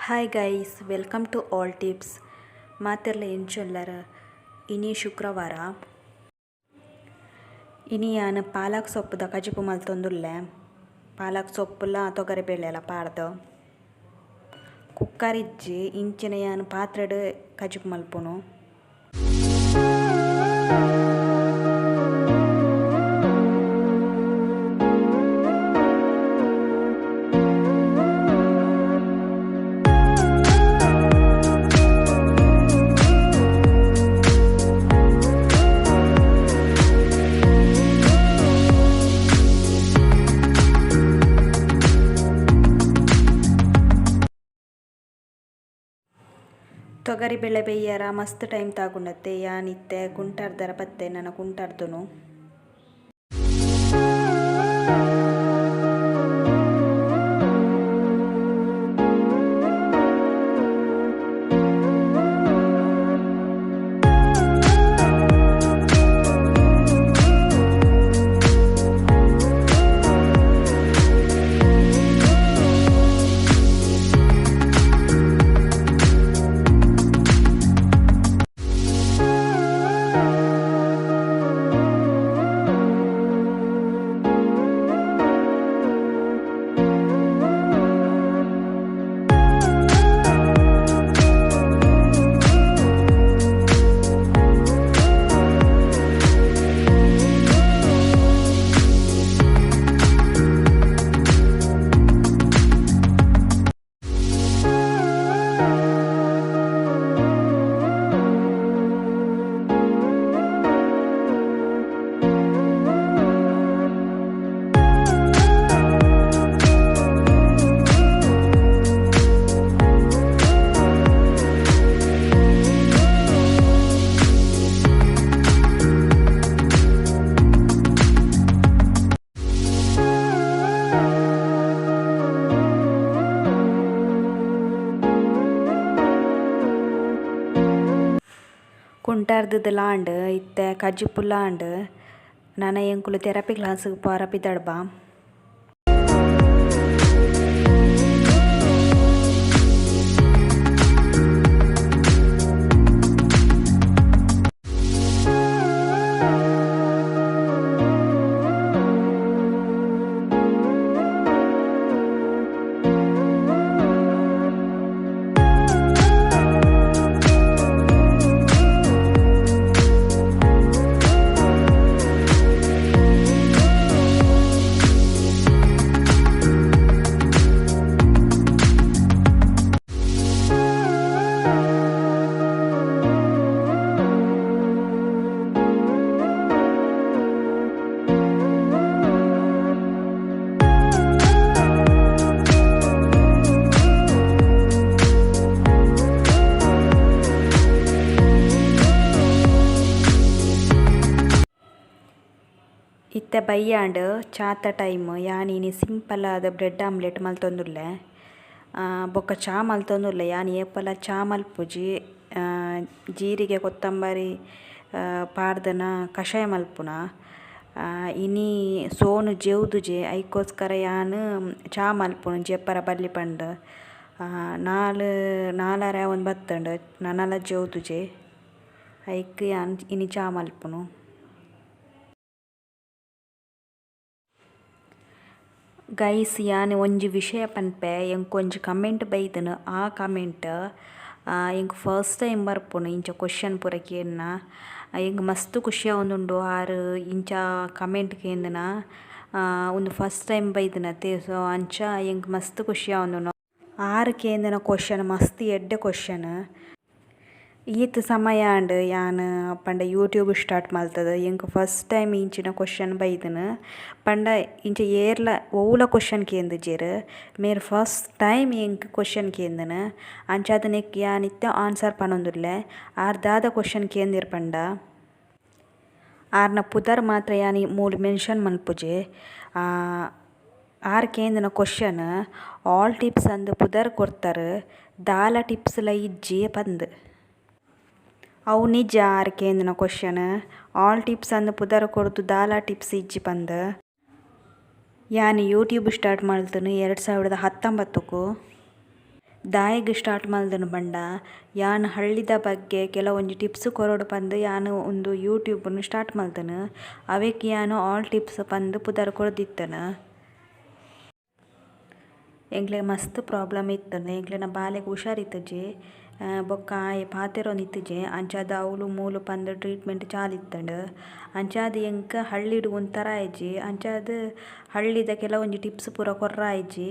Hi guys, welcome to all tips. ಮಾತೆರ್ಲ ಎಂಚೊಲ್ಲರ್? ಇನಿ ಶುಕ್ರವಾರ. ಇನಿ ಯಾನ್ ಪಾಲಕ್ ಸೊಪ್ಪುದ ಕಜಿಪು ಮಲ್ತೊಂದುಲ್ಲೆ. ಪಾಲಕ್ ಸೊಪ್ಪುಲ ತೊಗರಿ ಬೇಳೆಲ ಪಾಡ್ದ್. ಕುಕ್ಕರ್ ಇಜ್ಜಿ, ಇಂಚಿನ ಯಾನ್ ಪಾತ್ರೆಡ್ ಕಜಿಪು ಮಲ್ಪುನು. ತೊಗರಿ ಬೇಳೆ ಬೇಯ್ಯರ ಮಸ್ತ್ ಟೈಮ್ ತಾಗುಂಡತ್ತೆ. ಯಾನ್ ಇತ್ತೆ ಕುಂಟಾರ್ದರ ಬತ್ತೆ, ನನ ಕುಂಟಾರ್ದುನು. ಕುಂಟಾರ್ದದ ಲಾಂಡ್ ಇತ್ತೆ ಕಜಿಪು ಲಾಂಡ್. ನನ ಎಂಕುಲು ಥೆರಪಿ ಕ್ಲಾಸ್ಗ್ ಪೋರ ಪಿದಡ್ಬ. ಇತ್ತೆ ಬಯ್ಯಾಂಡ್ ಚಾತ ಟೈಮ್. ಯಾನ್ ಇನಿ ಸಿಂಪಲ್ ಆದ್ ಬ್ರೆಡ್ ಆಮ್ಲೆಟ್ ಮಲ್ತೊಂದುಲ್ಲೆ. ಬೊಕ್ಕ ಚಾ ಮಲ್ತೊಂದುಲ್ಲೆ. ಯಾನ್ ಏಪಲ ಚಾ ಮಲ್ಪುಜಿ. ಜೀರಿಗೆ ಕೊತ್ತಂಬರಿ ಪಾಡ್ದನ ಕಷಾಯ ಮಲ್ಪುನ. ಇನಿ ಸೋನು ಜೆವ್ದುಜೆ, ಐಕೋಸ್ಕರ ಯಾನ್ ಚಾ ಮಲ್ಪುನು ಜೆಪ್ಪರ ಬಲ್ಲಿ ಪಂಡ್. ನಾಲ್ ನಾಲರೆ ಆವೊಂದು ಬತ್ತುಂಡು, ನನಲ ಜೆವ್ದುಜೆ, ಐಕ್ ಯಾನ್ ಇನಿ ಚಾ ಮಲ್ಪುನು. ಗೈಸ್, ಯಾನ್ ಒಂಜಿ ವಿಷಯ ಪನ್ಪೆ. ಎಂಕ್ ಒಂಜಿ ಕಮೆಂಟ್ ಬೈದನು. ಆ ಕಮೆಂಟ್ ಎಂಕ್ ಫಸ್ಟ್ ಟೈಮ್ ಬರ್ಪುನು. ಇಂಚ ಕ್ವಶನ್ ಪೂರ ಕೇನ್ನ ಎಂಕ್ ಮಸ್ತ್ ಖುಷಿ ಆವೊಂದುಂಡು. ಆರ್ ಇಂಚ ಕಮೆಂಟ್ ಕೇಂದನ ಉಂದು ಫಸ್ಟ್ ಟೈಮ್ ಬೈದನತೆ, ಸೊ ಅಂಚ ಎಂಕ್ ಮಸ್ತ್ ಖುಷಿ ಆವೊಂದುಂಡು. ಆರ್ ಕೇಂದಿನ ಕ್ವಶನ್ ಮಸ್ತ್ ಎಡ್ಡೆ ಕ್ವಶನ್. ಈತ್ ಸಮಯ ಆಂಡ್ ಯಾನ್ ಪಂಡ ಯೂಟ್ಯೂಬ್ ಸ್ಟಾರ್ಟ್ ಮಲ್ತದ, ಎಂಕ್ ಫಸ್ಟ್ ಟೈಮ್ ಇಂಚಿನ ಕ್ವಶನ್ ಬೈದನು. ಪಂಡ ಇಂಚ ಏರ್ಲ ಒವ್ಲ ಕ್ವಶನ್ ಕೇಂದಿಜೆರ್. ಮೇರ್ ಫಸ್ಟ್ ಟೈಮ್ ಎಂಕ್ ಕ್ವಶನ್ ಕೇಂದನ. ಅಂಚಾದ್ ನೆಕ್ಕ್ ಯಾನ್ ಇತ್ತೆ ಆನ್ಸರ್ ಪನೊಂದುಲ್ಲೆ. ಆರ್ ದಾದ ಕ್ವಶನ್ ಕೇಂದೆರ್ ಪಂಡ, ಆರ್ನ ಪುದರ್ ಮಾತ್ರ ಯಾನ್ ಮೂಲು ಮೆನ್ಷನ್ ಮನ್ಪುಜೆ. ಆರ್ ಕೇಂದಿನ ಕ್ವಶನ್, ಆಲ್ ಟಿಪ್ಸ್ ಅಂದ್ ಪುದರ್ ಕೊರ್ತರ್, ದಾಲ ಟಿಪ್ಸ್ ಲ ಇಜ್ಜಿ ಪಂದ್. ಅವು ನಿಜ. ಆರ್ ಕೇಂದಿನ ಕ್ವಶನ್, ಆಲ್ ಟಿಪ್ಸ್ ಅಂದ್ ಪುದರ್ ಕೊರ್ದು ದಾಲ ಟಿಪ್ಸ್ ಇಜ್ಜಿ ಪಂದ್. ಯಾನ್ ಯೂಟ್ಯೂಬ್ ಸ್ಟಾರ್ಟ್ ಮಲ್ತುನು 2019ಕು. ದಾಯೆಗ್ ಸ್ಟಾರ್ಟ್ ಮಲ್ದನು ಪಂಡ ಯಾನ್ ಹಳ್ಳಿದ ಬಗ್ಗೆ ಕೆಲವೊಂಜಿ ಟಿಪ್ಸ್ ಕೊರೊಡು ಪಂದ್ ಯಾನ್ ಉಂದು ಯೂಟ್ಯೂಬ್ ನು ಸ್ಟಾರ್ಟ್ ಮಲ್ದನು. ಅವೆಕ್ ಯಾನ್ ಆಲ್ ಟಿಪ್ಸ್ ಪಂದ್ ಪುದರ್ ಕೊರ್ದಿತ್ತನು. ಎಂಕ್ಲೆಗ್ ಮಸ್ತ್ ಪ್ರಾಬ್ಲಮ್ ಇತ್ತುಂಡು ಎಂಕ್ಲೆನ ಬಾಲೆಗ್ ಹುಷಾರಿತ್ತುಜಿ ಬೊಕ್ಕ ಆಯೆ ಪಾತೆರೊಂದಿತ್ತುಜಿ ಅಂಚಾದ್ ಅವ್ಲು ಮೂಲು ಪಂದ್ ಟ್ರೀಟ್ಮೆಂಟ್ ಚಾಲಿತ್ತುಂಡು. ಅಂಚಾದ್ ಎಂಕ್ ಹಳ್ಳಿಡ್ ಉಂತರ ಆಯಿಜಿ ಅಂಚಾದ್ ಹಳ್ಳಿದ ಕೆಲವೊಂಜಿ ಟಿಪ್ಸ್ ಪೂರ ಕೊರ್ರ ಆಯಿಜಿ.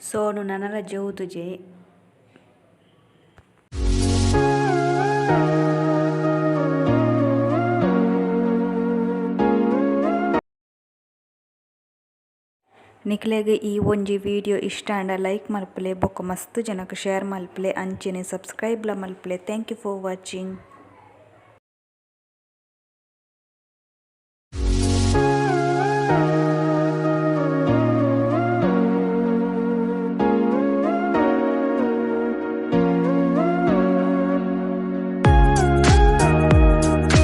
ಸೋನು ನನಲ ಜೋತುಜೆ. ನಿಕ್ಲೆಗ್ ಈ ಒಂಜಿ ವಿಡಿಯೋ ಇಷ್ಟ ಆಂಡ ಲೈಕ್ ಮಲ್ಪುಲೆ ಬೊಕ್ಕ ಮಸ್ತ್ ಜನಕ್ ಶೇರ್ ಮಲ್ಪುಲೆ ಅಂಚೆನೆ ಸಬ್ಸ್ಕ್ರೈಬ್ ಲ ಮಲ್ಪುಲೆ. Thank you for watching.